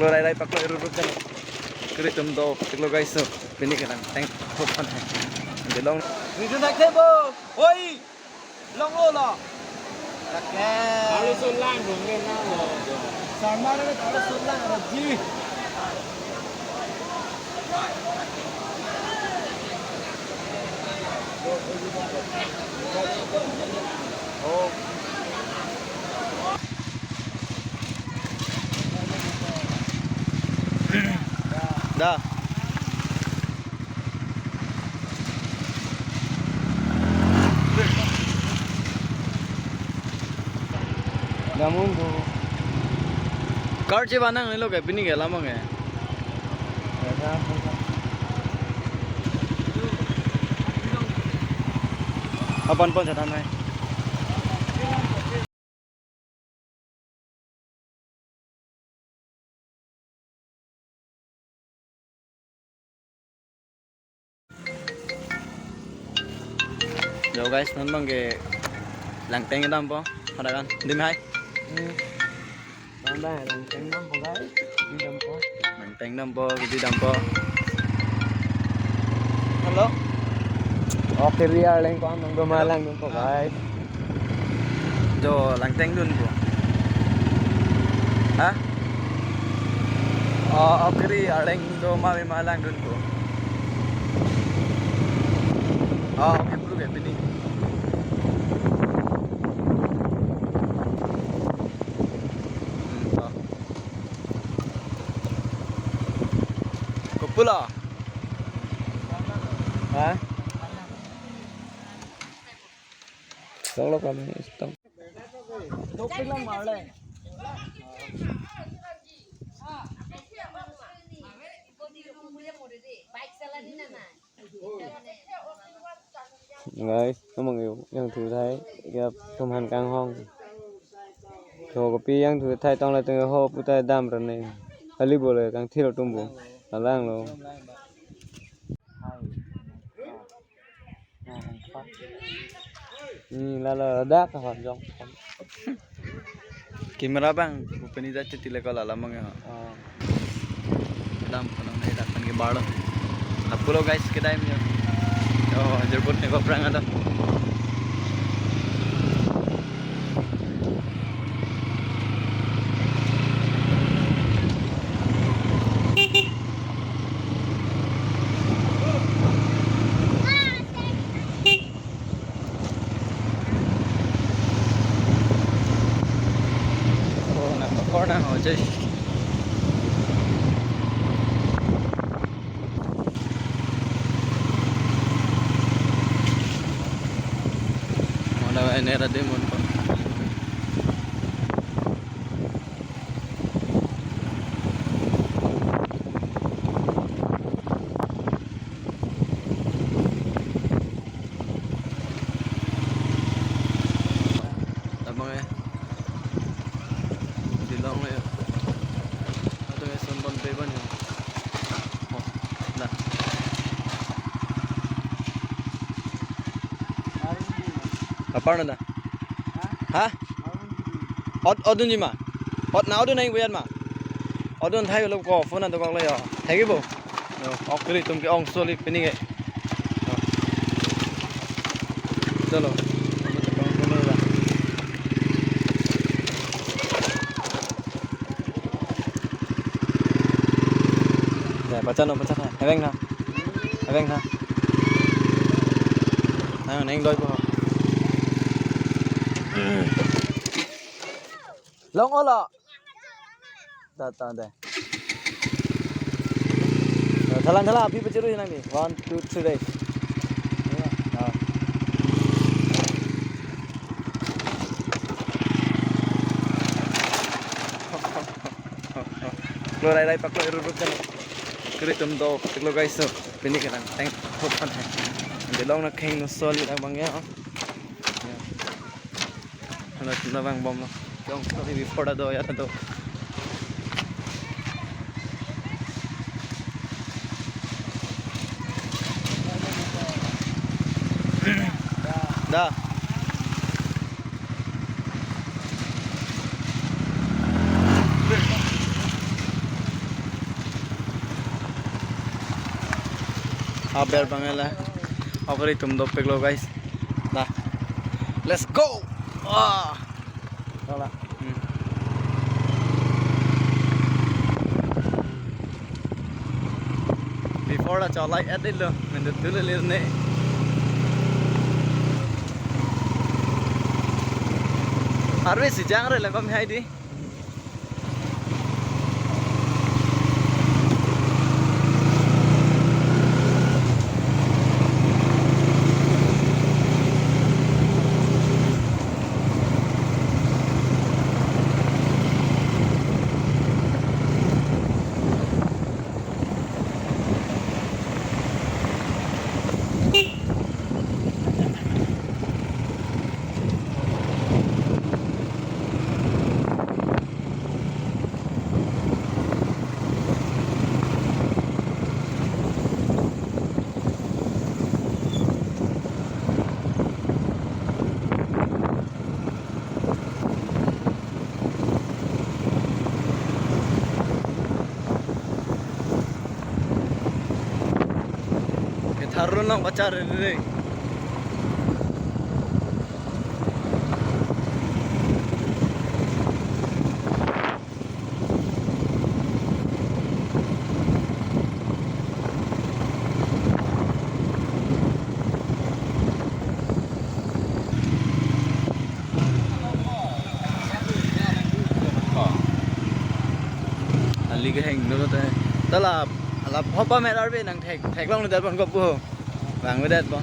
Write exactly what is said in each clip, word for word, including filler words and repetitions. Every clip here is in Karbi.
Rai rai paklo iru rup jan. Kiri tum do paklo guys, so pini ke Langteng. Hop kan hai. Andi long. Video naik table. Oi. Longlo lo. Oke. Kalau sulang dong, dia nang lo. Sama ada kalau sulang ada ji. Oh. Da. Namun tu. Car chebanang ni lo ke pini ke lamang ke. Apan pon satan hai. Yo guys, non bang ke Langteng dampo, ada kan? Dim hai. Hmm. Bang bang Langteng dampo guys, di dampo. Langteng dampo, di dampo. Halo. Oke, real leng ko amang do malang dampo guys. Jo Langteng dunpo. Ha? Oh, oke, real leng do ma malang dunpo. Oh, oke, bro, kayak ini. Hmm, oh. Kopilo? Ha? Solo kami stop. Dopik lang marle. Guys, amang yo, yang thu thai, ya, tum han kanghong. Tho kopi yang thu thai tong le tong ho putai dam rane. Kali bole kangthir tumbu. Alang lo. Ni lalo dak ka jong. Camera bang, bupeni da chiti le ko lala mong ya. Oh. Dam kono nai dak kan ke balo. Lapulo guys, kedai myo. Oh, jerbut ne ko prang ada. Oh, nang bakor nang ho, Jay. Mana ini ada demo pon. Tabang eh. Dilong eh. Atau eh, sunbon beban ya. Oh, dah. Apar na da? Ha? Ot, odun ji ma? Ot na odun nai buyat ma? Odun thai lo ko phone na dokok le yo. Thai bo. Yo, ok kiri tum ke ong soli pini ke. Yo. Chalo. Ya, baca no, baca na. Heveng na. Heveng na. Nang neng doi po. Long olo. Ta ta de. Thalang thalang aphi pachiru nang ni. One, two, three, dai. Ah. Lo rai rai paklo iru rup jan. Kiri tum do paklo guys, so pini ke Langteng hop kan hai. Dilong na kheng no soli lang bang ya. Halo, na bang bom lo. Jong, sorry, before da do, ya da do. Da. Aber bangela. Aber itum dopiklo, guys. Nah. Let's go. Wah. Salah. Hmm. Before la cholai edit lo, mendut dulu lir ne. Arve si jang re la kom hai di. Ketharun nang bacha re re. Ali keheng dolo te. Tala, ala hopa merar be nang thek, theklong le dalpon kopu. Vangvedet po.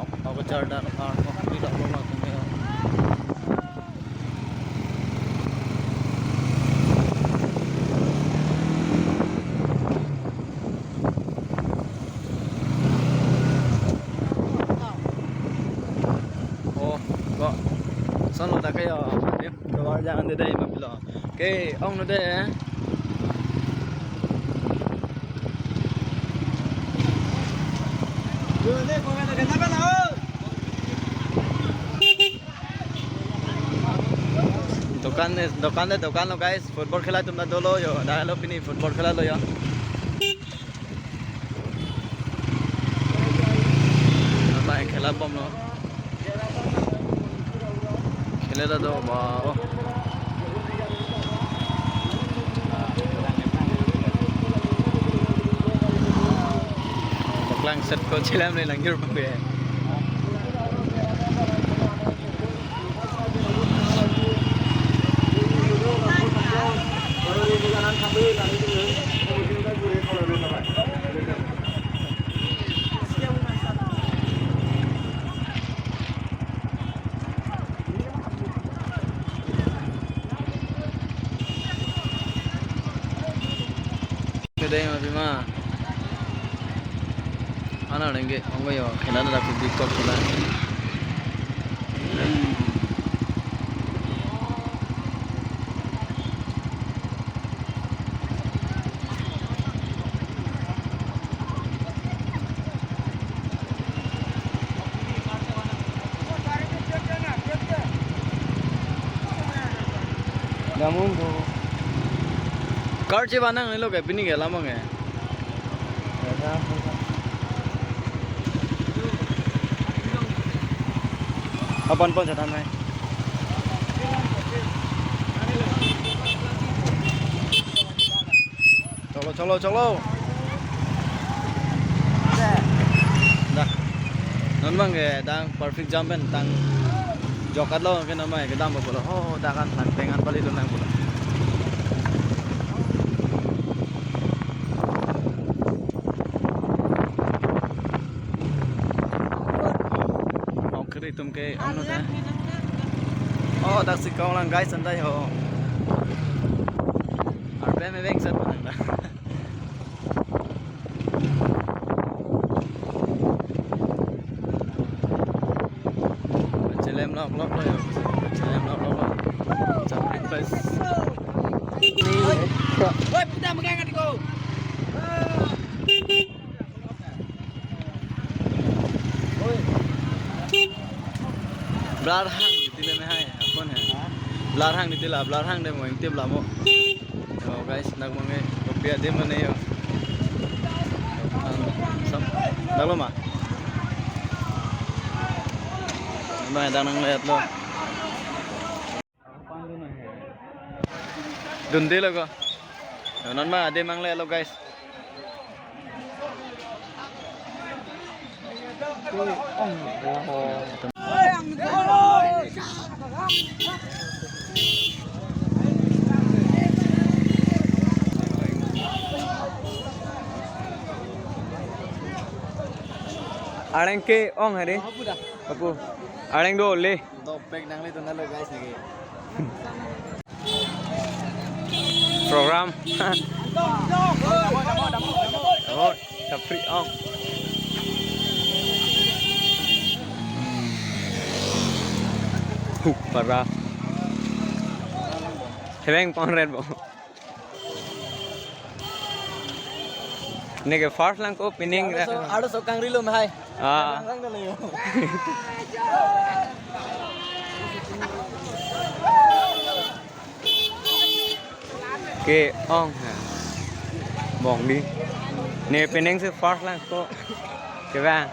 Ok, ok, char dan, ok, ok, pilak lo latum ya. Oh, kok. Son lo ta kayo. Dip, keluar jangan dede, mapilo. Oke, ong nu de. Dokan de, dokan de, dokan lo, guys. Football khela atum ta dolo yo. Dak lo pini football khela lo yo. Apa yang khela bom lo? Khela ta do ba, oh. Paklang set ko chilam le lang jur pang be. Kedai ma bima. Ana rengge onggo yo khela da ku bikok khela. Damun ko. Karchi banang ni lo ke pini ke lamang ke. Apan pon jatan hai. Cholo, cholo, cholo. Dah. Non bang ke dang perfect jam pen tang jokat lo ke non bang ke dam pulo. Oh, dah kan tang tengan pali dun nang pulo. Oke, itum ke ong nu ta. Oh, dak si kong lang guys, santai ho. Arbe me beng sat nang da. Chelem lok lok lo yo. Chelem lok lok lo. Chaprik guys. Woi, puta megang kan ko. Blarhang di tile me hai, apon hai. Blarhang di tila, blarhang de mo, intip lamo. Oh guys, nang mangke kopi adim mane yo. Sam, nang lo ma? Bang, dang nangletlo. Dunde lo ko. Non ma adim nangletlo guys. Areng ke-ong hari. Apu. Areng do le. Dopek nangle tu nalo guys lagi. Program. Oh, sapri ong. Huh, para. Heveng pon red bo. Neke first lang ko pining. Aro so, aro so kangri lo mahai. Ah. Kangri lo yo. Ke-ong ha. Bong di. Ne pining si first lang ko. Ke bang.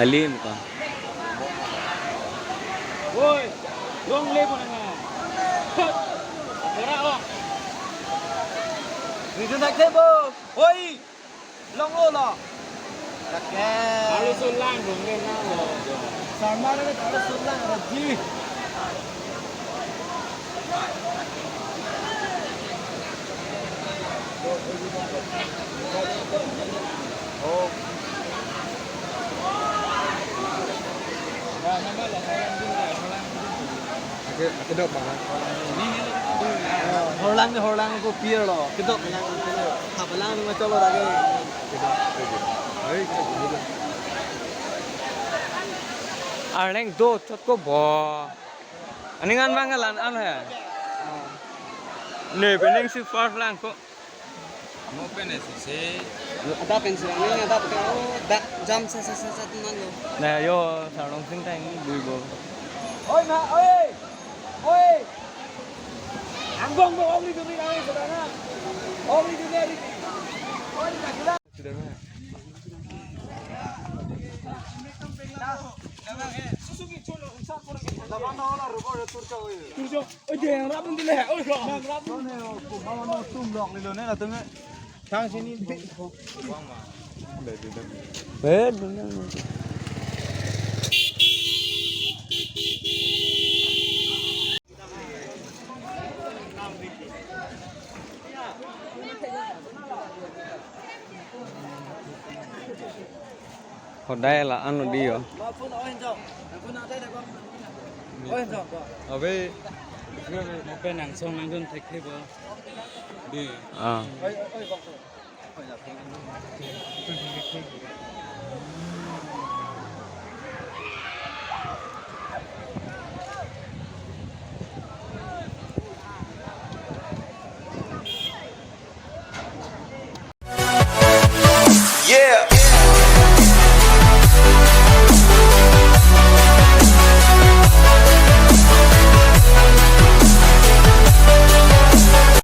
Halim ka. Woi, long le bo nang. Ora o. Rizun tak tebo. Woi. Long lo lo. Oke. Aro so lang dong le na lo. Samar le aro so lang raji. Oh. Ake, ake dok bang. Horlang ni horlang ko pier lo. Kedok lang ko pier lo. Habalang ni macam lo lagi. Kedok, kedok. Hei, kedok, kedok. Arleng do chot ko bo. Aning an bang lan an he. Ne pening si first lang ko. Mo pen esi se. Ada pen si lang ni ada pen, oh, dak jam sa sa sa sa teman lo. Na yo sarong sing tang bui bo. Oi ma, oi. Oi. Angbong bo ong ni duni kami saudara. Ong ni duni ari. Oi, tak kira. Sudah na. Susugi cholo usar por ke. Laban na ola rubor tur ka oi. Turjo. Oi, je rap dun dile. Oi, rap. Rap dun. Ko mama no tum lok lilo ne na tum. Thang sini. Eh, dun. Hodai la ano di yo. Abe. Mo pen angsong nangdun thek thek bo. Di. Ah.